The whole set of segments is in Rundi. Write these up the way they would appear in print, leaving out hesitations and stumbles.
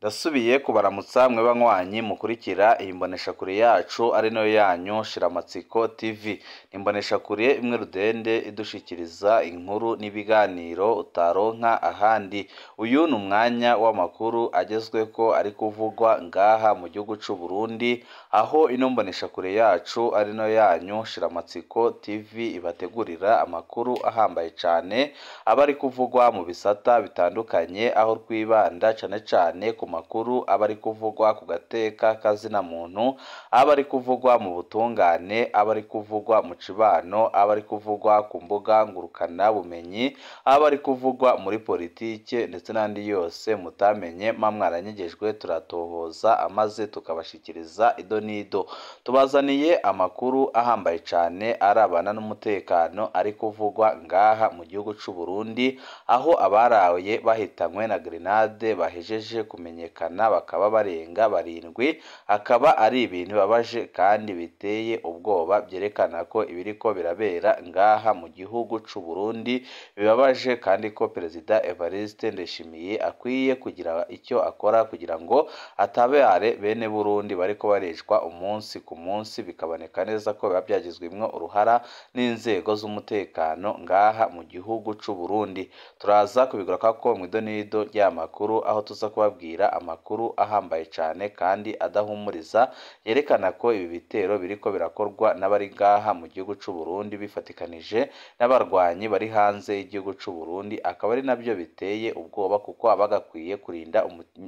Ndasubiye kubaramutsa mwe banywanyi mukurikira iyi mboneshakure yacu ari nayo yanyu Shiramatsiko TV. Ni imboneshakure imwe rudende idushikiriza inkuru n'ibiganiro utaronka ahandi. Uyu ni umwanya w'amakuru agezweko ari kuvugwa ngaha mu gihugu c'u Burundi, aho ino mboneshakure yacu ari nayo yanyu Shiramatsiko TV ibategurira amakuru ahambaye cane aba ari kuvugwa mu bisata bitandukanye, aho twibanda cane cane ku makuru aba ari kuvugwa ku gateka kazina muntu, aba ari kuvugwa mu butungane, aba ari kuvugwa mu cibano, aba ari kuvugwa ku mbuga ngurukana bumenyi, aba ari kuvugwa muri politike ndetse n'andi yose mutamenye mwa mwaranyegejwe, turatohoza amaze tukabashikiriza ido n'ido. Tubazaniye amakuru ahambaye cane arabana n'umutekano ari kuvugwa ngaha mu gihugu c'u Burundi, aho abaraye bahitanywe na grenade bahejeje kumenyekana bakaba barenga 7, akaba ari ibintu bibabaje kandi biteye ubwoba, byerekana ko ibiriko birabera ngaha mu gihugu c'u Burundi bibabaje, kandi ko Perezida Evariste Ndayishimiye akwiye kugira icyo akora kugira ngo atabare bene Burundi bariko baricwa umunsi ku munsi, bikaboneka neza ko biba byagizwemwo uruhara n'inzego z'umutekano ngaha mu gihugu c'u Burundi. Turaza kubigarukako mw'idonido ry'amakuru, aho tuza kubabwira amakuru ahambaye cane kandi adahumuriza, yerekana ko ibi bitero biriko birakorwa n'abari ngaha mu gihugu c'u Burundi bifatikanije n'abarwanyi bari hanze y'igihugu c'u Burundi, akaba ari nabyo biteye ubwoba kuko abagakwiye kurinda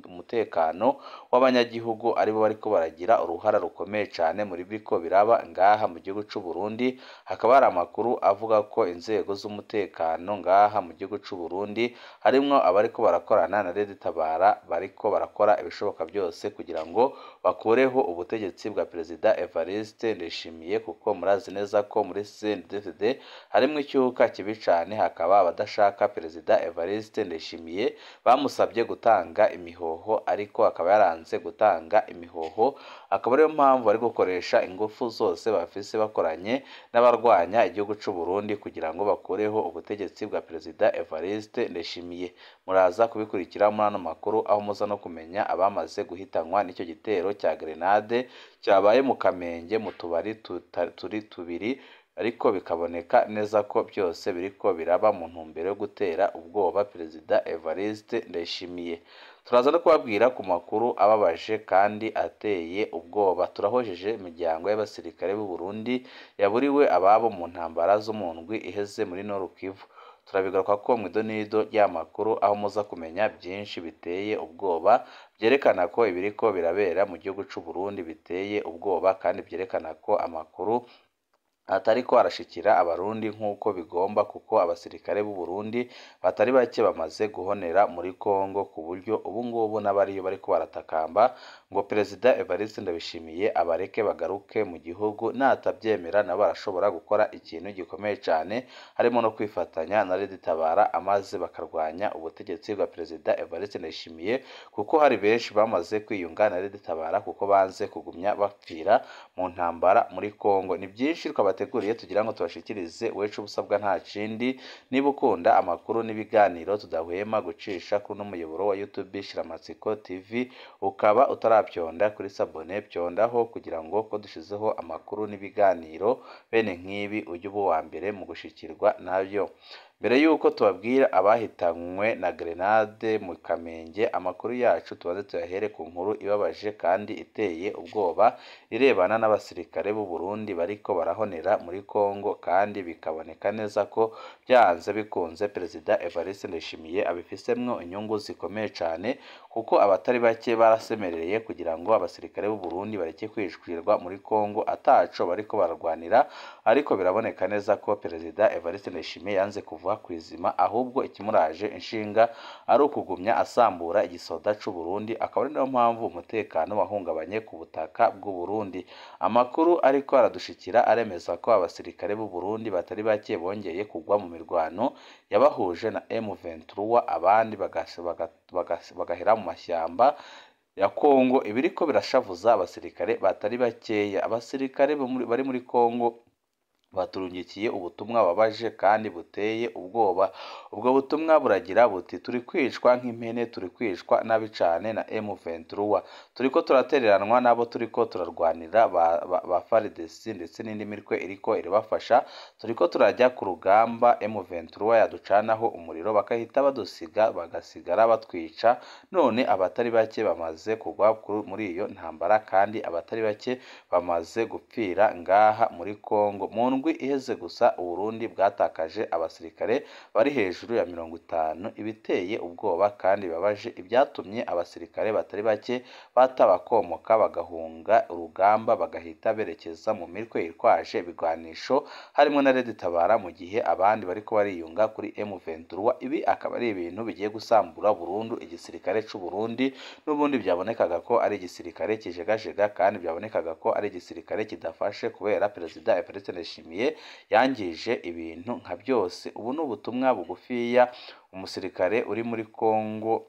umutekano w'abanyagihugu aribo bariko baragira uruhara rukomeye cane muri biriko biraba ngaha mu gihugu c'u Burundi. Hakaba hari amakuru avuga ko inzego z'umutekano ngaha mu gihugu c'u Burundi harimwo abariko barakorana na Red Tabara, bariko barakora ibishoboka byose kugira ngo bakureho ubutegetsi bwa Perezida Evariste Ndayishimiye, kuko murazi neza ko muri CNDD-FDD harimwo icyuka kibi cane, hakaba abadashaka Perezida Evariste Ndayishimiye bamusabye gutanga imihoho, ariko akaba yaranze gutanga imihoho, akaba ariyo mpamvu bari gukoresha ingufu zose bafise bakoranye n'abarwanya igihugu c'u Burundi kugira ngo bakureho ubutegetsi bwa Perezida Evariste Ndayishimiye. Muraza kubikurikira muri ano makuru, aho muza no kumenya abamaze guhitanwa n'icyo gitero cya grenade cyabaye mu Kamenge mu tubari turi tubiri, ariko bikaboneka neza ko byose biriko biraba mu ntumbero yo gutera ubwoba Perezida Evariste Ndayishimiye. Turaza no kubabwira ku makuru ababaje kandi ateye ubwoba. Turahojeje imiryango y'abasirikare b'u Burundi yaburiwe ababo mu ntambara zo mu ndwi iheze muri Nord Kivu. Turabigaruka ko mw'idonido ry'amakuru, aho muza kumenya byinshi biteye ubwoba byerekana ko ibiriko birabera mu gihugu c'u Burundi biteye ubwoba, kandi byerekana ko amakuru atariko arashikira abarundi nk'uko bigomba, kuko abasirikare b'u Burundi batari bake bamaze guhonera muri Kongo, ku buryo ubu ngubu n'abariyo bariko baratakamba ngo Perezida Evariste Ndayishimiye abareke bagaruke mu gihugu, natabyemera nabo barashobora gukora ikintu gikomeye cane, harimo no kwifatanya na Red Tabara amaze bakarwanya ubutegetsi bwa Perezida Evariste Ndayishimiye, kuko hari benshi bamaze kwiyunga na Red Tabara kuko banze kugumya bapfira mu ntambara muri Kongo. Ni byinshi twabateguriye tugira ngo tubashikirize, wecu ubusabwa nta kindi. Niba ukunda amakuru n'ibiganiro tudahwema gucisha kuri uno muyoboro wa YouTube Shiramatsiko TV, ukaba utarabyonda kuri sabone, byondaho kugira ngo ko dushizeho amakuru n'ibiganiro bene nk'ibi ujye uba uwa mbere mu gushikirwa nabyo. Mbere y'uko tubabwira abahitanywe na grenade mu Kamenge, amakuru yacu tubanze tuyahere ku nkuru ibabaje kandi iteye ubwoba irebana n'abasirikare b'u Burundi bariko barahonera muri Kongo, kandi bikaboneka neza ko byanze bikunze Perezida Evariste Ndayishimiye abifisemwo inyungu zikomeye cane, kuko abatari bake barasemerereye kugira ngo abasirikare b'u Burundi bareke kwishwirwa muri Kongo ataco bariko bararwanira, ariko biraboneka neza ko Perezida Evariste Ndayishimiye yanze kuva kwizima, ahubwo ikimuraje inshinga ari ukugumya asambura igisoda c'u Burundi, akaba ari nayo mpamvu umutekano wahungabanye ku butaka bw'u Burundi. Amakuru ariko aradushikira aremeza ko abasirikare b'u Burundi batari bake bongeye kugwa mu mirwano yabahuje na M23, abandi bagahera mu mashyamba ya Kongo. Ibiriko birashavuza abasirikare batari bakeya. Abasirikare bari muri Kongo Baturungikiye ubutumwa bubabaje kandi buteye ubwoba. Ubwo butumwa buragira buti: turi kwicwa nk'impene, turi kwicwa nabi cane na M23, turiko turatereranwa n'abo turiko turarwanira ba FARDC ndetse n'indi mitwe iriko irabafasha, turiko turajya ku rugamba M23 yaducanaho umuriro bakahita badusiga bagasigara batwica. None abatari bake bamaze kugwa muri iyo ntambara kandi abatari bake bamaze gupfira ngaha muri Kongo. Mu ndwi iheze gusa Uburundi bwatakaje abasirikare bari hejuru ya 50, ibiteye ubwoba kandi bibabaje, ibyatumye abasirikare batari bake batabakomoka bagahunga urugamba bagahita berekeza mu mitwe yitwaje ibigwanisho harimo na Red Tabara, mu gihe abandi bariko bariyunga kuri M23. Ibi akaba ari ibintu bigiye gusambura burundu igisirikare c'u Burundi, n'ubundi byabonekaga ko ari igisirikare kijegajega kandi byabonekaga ko ari igisirikare kidafashe kubera Perezida Evariste Ndayishimiye yangije ibintu nka byose. Ubu ni ubutumwa bugufiya umusirikare uri muri Kongo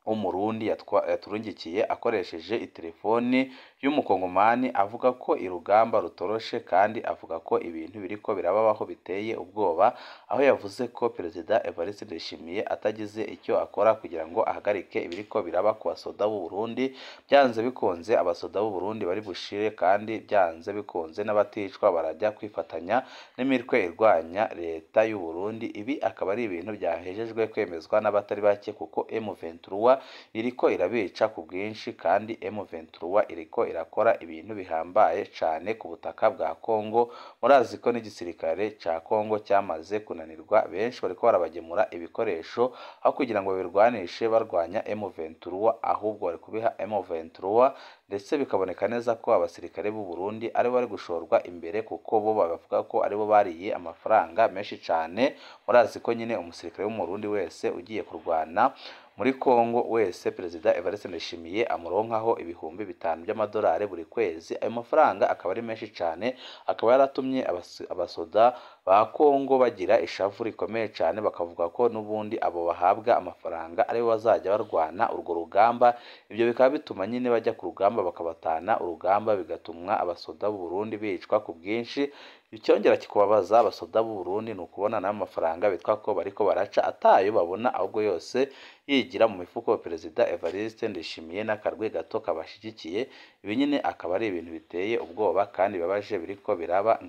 w'Umurundi yaturungikiye akoresheje itelefoni y'umukongomani, avuga ko irugamba rutoroshe kandi avuga ko ibintu biriko birababaho biteye ubwoba, aho yavuze ko Perezida Evariste Ndayishimiye atagize icyo akora kugira ngo ahagarike ibiriko biraba ku basoda b'u Burundi, byanze bikunze abasoda b'u Burundi bari bushire kandi byanze bikunze n'abaticwa barajya kwifatanya n'imitwe irwanya leta y'u Burundi. Ibi akaba ari ibintu byahejejwe kwemezwa n'abatari bake kuko M23 iriko irabica ku bwinshi kandi M23 iriko irakora ibintu bihambaye cane ku butaka bwa Kongo. Murazi ko n'igisirikare ca Kongo cyamaze kunanirwa, benshi bariko barabagemura ibikoresho aho kugira ngo babirwanishe barwanya M23, ahubwo bari kubiha M23, ndetse bikaboneka neza ko abasirikare b'u Burundi aribo bari gushorwa imbere kuko bo bavuga ko aribo bariye amafaranga menshi cane. Murazi ko nyine umusirikare w'Umurundi wese ugiye kurwana muri Kongo wese Perezida Evariste Ndayishimiye amuronkaho 5000 by'amadolari buri kwezi. Ayo mafaranga akaba ari menshi cane, akaba yaratumye abasoda ba Kongo bagira ishavu rikomeye cane, bakavuga ko n'ubundi abo bahabwa amafaranga aribo bazajya barwana urwo rugamba. Ibyo bikaba bituma nyine bajya ku rugamba bakabatana urugamba, bigatumwa abasoda b'u Burundi bicwa ku bwinshi. Icyongera kikubabaza abasoda b'u Burundi ni ukubona n'amafaranga bitwa ko bariko baraca atayo babona, ahubwo yose yigira mu mifuko Perezida Evariste Ndayishimiye n'akarwi gato kabashigikiye. Ibi nyine akaba ari ibintu biteye ubwoba kandi bibabaje biriko biraba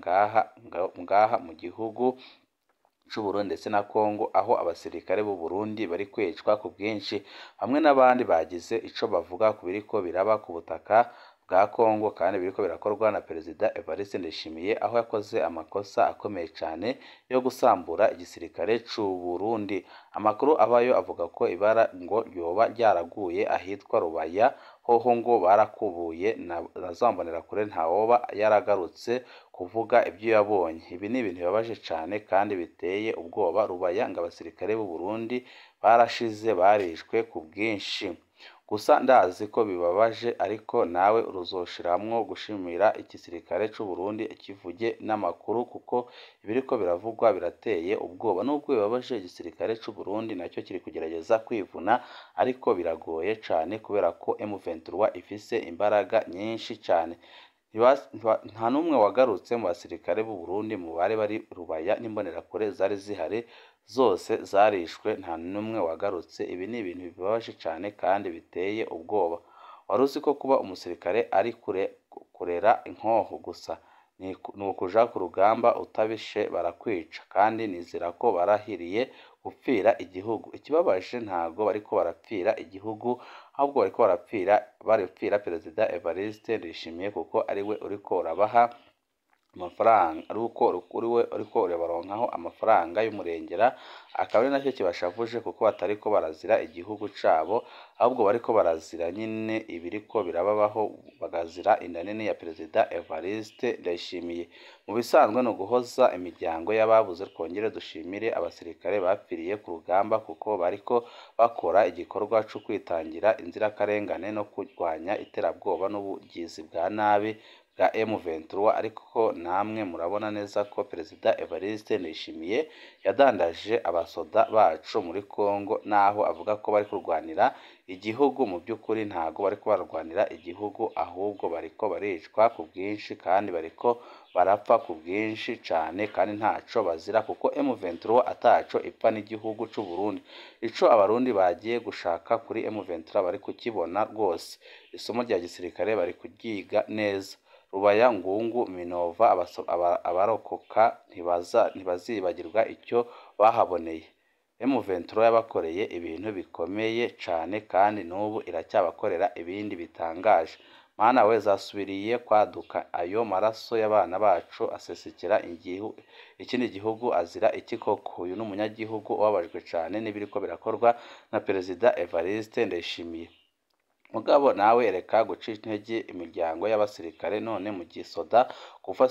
ngaha mu gihugu c'u Burundi ndetse na Kongo, aho abasirikare b'u Burundi bari kwicwa ku bwinshi, hamwe n'abandi bagize ico bavuga ku biriko biraba ku butaka bwa Kongo kandi biriko birakorwa na Perezida Evariste Ndayishimiye, aho yakoze amakosa akomeye cane yo gusambura igisirikare c'u Burundi. Amakuru abayo avuga ko ibara ngo ryoba ryaraguye ahitwa Rubaya, hoho ngo barakubuye na za mbonerakure ntawoba yaragarutse kuvuga ibyo yabonye. Ibi ni ibintu bibabaje cane kandi biteye ubwoba. Rubaya ngo abasirikare b'u Burundi barashize, barishwe ku bwinshi. Gusa ndazi ko bibabaje, ariko nawe ruzoshiramwo gushimira igisirikare c'u Burundi kivuge n'amakuru, kuko ibiriko biravugwa birateye ubwoba. Nubwo bibabaje, igisirikare c'u Burundi nacyo kiri kugerageza kwivuna, ariko biragoye cane kubera ko M23 ifise imbaraga nyinshi cane. Nta n'umwe wagarutse mu basirikare b'u Burundi mu bari bari Rubaya n'imbonerakure zari zihari zose zarishwe, nta n'umwe wagarutse. Ibi ni ibintu bibabaje cane kandi biteye ubwoba. Wari uzi ko kuba umusirikare ari kurera inkoho gusa, ni ukuja ku rugamba utabishe barakwica, kandi nizera ko barahiriye gupfira igihugu. Ikibabaje ntago bariko barapfira igihugu, ahubwo bariko barapfira Perezida Evariste Ndayishimiye, kuko ariwe uriko urabaha amafaranga, ari uko uriwe uriko urabaronkaho amafaranga y'umurengera, akaba ari nacyo kibashavuje kuko batariko barazira igihugu cabo, ahubwo bariko barazira nyine ibiriko birababaho, bagazira inda nini ya Perezida Evariste Ndayishimiye. Mu bisanzwe ni uguhoza imiryango y'ababuze. Twongere dushimire abasirikare bapfiriye ku rugamba kuko bariko bakora igikorwa co kwitangira inzirakarengane no kurwanya iterabwoba n'ubugizi bwa nabi. bwa M23, ariko namwe murabona neza ko Perezida Evariste Ndayishimiye yadandaje abasoda bacu muri Kongo, naho avuga ko bari kurwanira igihugu. Mu by'ukuri ntago bariko bararwanira igihugu, ahubwo bariko baricwa ku bwinshi kandi bariko barapfa ku bwinshi cane, kandi ntaco bazira kuko M23 ataco ipfa n'igihugu c'u Burundi. Ico abarundi bagiye gushaka kuri M23 bari kukibona rwose, isomo rya gisirikare bari kuryiga neza. Rubaya, Ngungu, Minova, abarokoka ntibazibagirwa icyo bahaboneye. M23 yabakoreye ibintu bikomeye cane kandi n'ubu iracyabakorera ibindi bitangaje. Mana we, zasubiriye kwaduka ayo maraso y'abana bacu asesekera ikindi gihugu azira iki koko? Uyu ni umunyagihugu ubabajwe cane n'ibiriko birakorwa na Perezida Evariste Ndayishimiye. Mugabo nawe reka guca intege imiryango y'abasirikare, none mu gisoda gupfa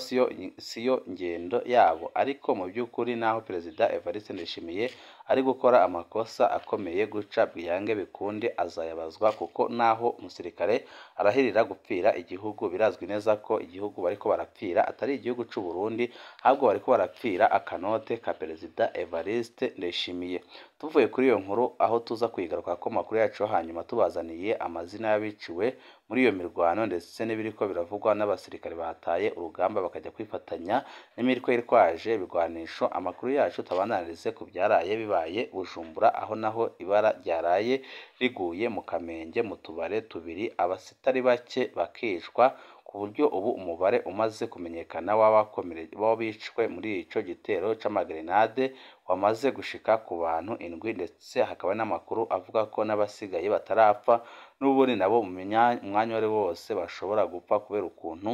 siyo ngendo yabo. Ariko mu by'ukuri naho Perezida Evariste Ndayishimiye ari gukora amakosa akomeye, guca biyange bikunde azayabazwa, kuko naho umusirikare arahirira gupfira igihugu, birazwi neza ko igihugu bariko barapfira atari igihugu c'u Burundi, ahubwo bariko barapfira akanote ka Perezida Evariste Ndayishimiye. Tuvuye kuri iyo nkuru, aho tuza kuyigaruka ko makuru yacu hanyuma tubazaniye amazina y'abiciwe muri iyo mirwano ndetse n'ibiriko biravugwa n'abasirikare bataye urugamba bakajya kwifatanya n'imitwe yitwaje ibigwanisho. Amakuru yacu tabandanirize ku byaraye bibaye Bujumbura, aho naho ibara ryaraye riguye mu Kamenge mu tubare tubiri, abasitari bake bakicwa, ku buryo ubu umubare umaze kumenyekana w'abicwe muri ico gitero c'amagrenade wamaze gushika ku bantu 7, ndetse hakaba n'amakuru avuga ko n'abasigaye batarapfa n'ubundi nabo mu mwanya wari wose bashobora gupfa kubera ukuntu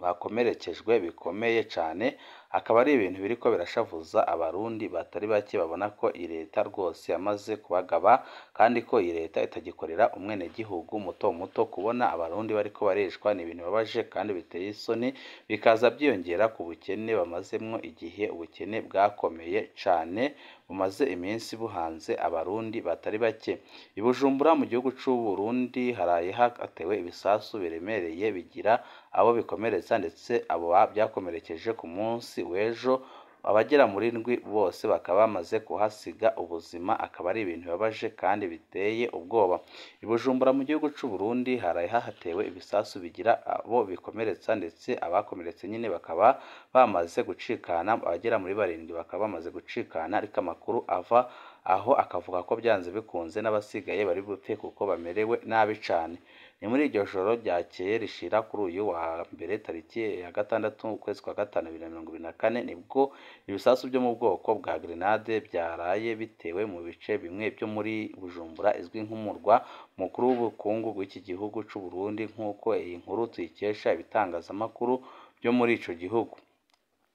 bakomerekejwe bikomeye cane. Akaba ari ibintu biriko birashavuza abarundi batari bake, babona ko iyi leta rwose yamaze kubagaba, kandi ko iyi leta itagikorera umwenegihugu muto muto. Kubona abarundi bariko barishwa ni ibintu bibabaje kandi biteye isoni, bikaza byiyongera ku bukene bamazemwo igihe. Ubukene bwakomeye cane bumaze iminsi buhanze abarundi batari bake. I Bujumbura mu gihugu c'u Burundi haraye hatewe ibisasu biremereye bigira abo bikomeretsa, ndetse abo byakomerekeje ku munsi w'ejo abagera muri 7 bose bakaba bamaze kuhasiga ubuzima. Akaba ari ibintu bibabaje kandi biteye ubwoba. I Bujumbura mu gihugu c'u Burundi haraye hatewe ibisasu bigira abo bikomeretsa, ndetse abakomeretse nyine bakaba bamaze gucikana, abagera muri 7 bakaba bamaze gucikana, ariko amakuru ava aho akavuga ko byanze bikunze n'abasigaye bari bupfe kuko bamerewe nabi cane. Ni muri iryo joro ryakeye rishira kuri uyu wa mbere tariki ya 6 ukwezi kwa 5 2024, nibwo ibisasu byo mu bwoko bwa grenade byaraye bitewe mu bice bimwe byo muri Bujumbura izwi nk'umurwa mukuru w'ubukungu bw'iki gihugu c'u Burundi, nk'uko iyi nkuru tuyikesha ibitangazamakuru byo muri ico gihugu.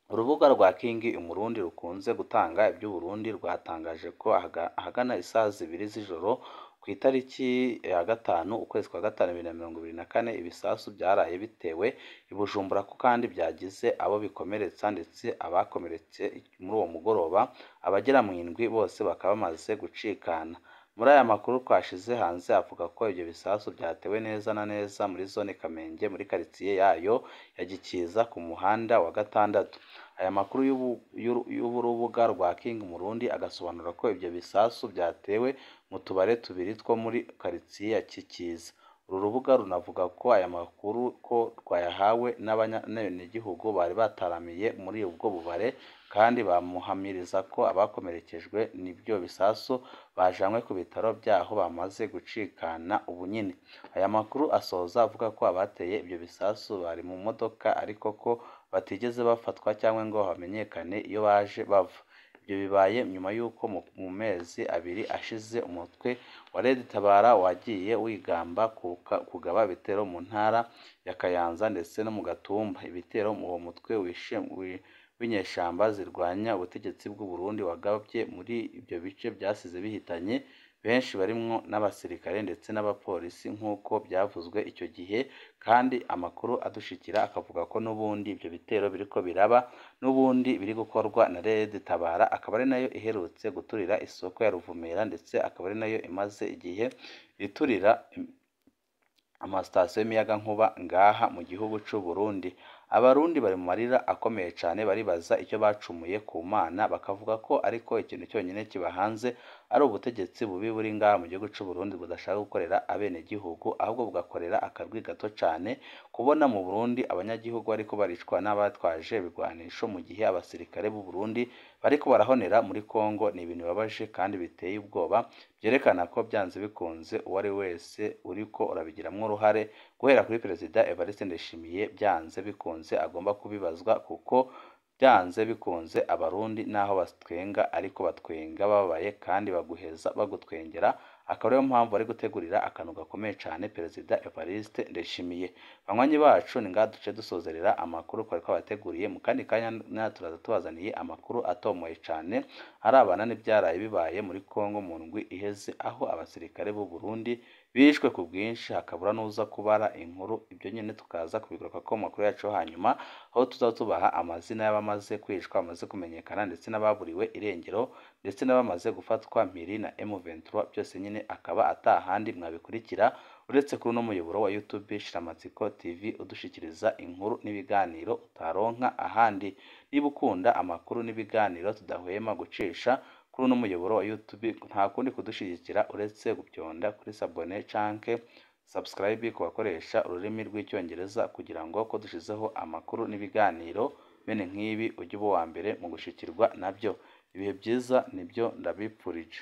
Urubuga rwa King Umurundi rukunze gutanga iby'Uburundi rwatangaje ko ahagana isaha 2 z'ijoro ku itariki ya 5 ukwezi kwa 5 2024 ibisasu byaraye bitewe i Bujumbura, ko kandi byagize abo bikomeretsa, ndetse abakomeretse muri uwo mugoroba abagera mu 7 bose bakaba bamaze gucikana. Muri aya makuru twashize hanze avuga ko ibyo bisasu byatewe neza na neza muri zone Kamenge muri karitsiye yayo ya Gikiza ku muhanda wa 6. Aya makuru y'urubuga rwa King Murundi agasobanura ko ibyo bisasu byatewe mu tubare tubiri two muri karitsiye ya Kikiza. Uru rubuga runavuga ko aya makuru ko rwayahawe n'abanyagihugu bari bataramiye muri ubwo bubare, kandi bamuhamiriza ko abakomerekejwe n'ibyo bisasu bajanywe ku bitaro byaho bamaze gucikana ubu nyine. Aya makuru asoza avuga ko abateye ibyo bisasu bari mu modoka, ariko ko batigeze bafatwa cyangwa ngo hamenyekane iyo baje bava. Ibyo bibaye nyuma y'uko mu mezi 2 ashize umutwe wa Red Tabara wagiye wigamba kugaba ibitero mu ntara ya Kayanza ndetse no mu Gatumba. Ibitero mu uwo mutwe w'inyeshamba zirwanya ubutegetsi bw'u Burundi wagabye muri ibyo bice byasize bihitanye benshi barimwo n'abasirikare ndetse n'abapolisi nk'uko byavuzwe icyo gihe, kandi amakuru adushikira akavuga ko n'ubundi ibyo bitero biriko biraba n'ubundi biri gukorwa na Red Tabara, akaba ari nayo iherutse guturira isoko ya Ruvumera, ndetse akaba ari nayo imaze igihe iturira amasitasiyo y'imiyagankuba ngaha mu gihugu c'u Burundi. Abarundi bari mu marira akomeye cane, baribaza icyo bacumuye ku Mana, bakavuga ko ariko ikintu cyonyine kibahanze ari ubutegetsi bubi buri ngaha mu gihugu c'u Burundi budashaka gukorera abenegihugu, ahubwo bugakorera akarwi gato cane. Kubona mu Burundi abanyagihugu bariko baricwa n'abatwaje ibigwanisho mu gihe abasirikare b'u Burundi bariko barahonera muri Kongo ni ibintu bibabaje kandi biteye ubwoba, byerekana ko byanze bikunze uwo ari wese uriko urabigiramwo uruhare, guhera kuri Perezida Evariste Ndayishimiye, byanze bikunze agomba kubibazwa, kuko byanze bikunze Abarundi naho batwenga ariko batwenga bababaye kandi baguheza bagutwengera, akaba ariyo mpamvu bari gutegurira akantu gakomeye cane Perezida Evariste Ndayishimiye. Banywanyi bacu, ni ngaha duce dusozerera amakuru twari twabateguriye. Mu kandi kanya turaza tubazaniye amakuru atomoye cane arabana n'ivyaraye bibaye muri Kongo mu ndwi iheze, aho abasirikare b'u Burundi bishwe ku bwinshi hakabura n'uza kubara inkuru. Ibyo nyene tukaza kubigarukako mu makuru yacu hanyuma, aho tuza tubaha amazina y'abamaze kwicwa bamaze kumenyekana, ndetse n'ababuriwe irengero, ndetse n'abamaze gufatwa mpiri na M23. Byose nyine akaba atahandi mwabikurikira uretse kuri uno muyoboro wa YouTube Shiramatsiko TV, udushikiriza inkuru n'ibiganiro utaronka ahandi. Niba ukunda amakuru n'ibiganiro tudahwema gucisha kuri uno muyoboro wa YouTube, nta kundi kudushigikira uretse gupyonda kuri sabone canke subscribe ku bakoresha ururimi rw'Icyongereza, kugira ngo ko dushizeho amakuru n'ibiganiro bene nk'ibi ujye uba uwa mbere mu gushikirwa nabyo. Ibihe byiza nibyo ndabipfurije.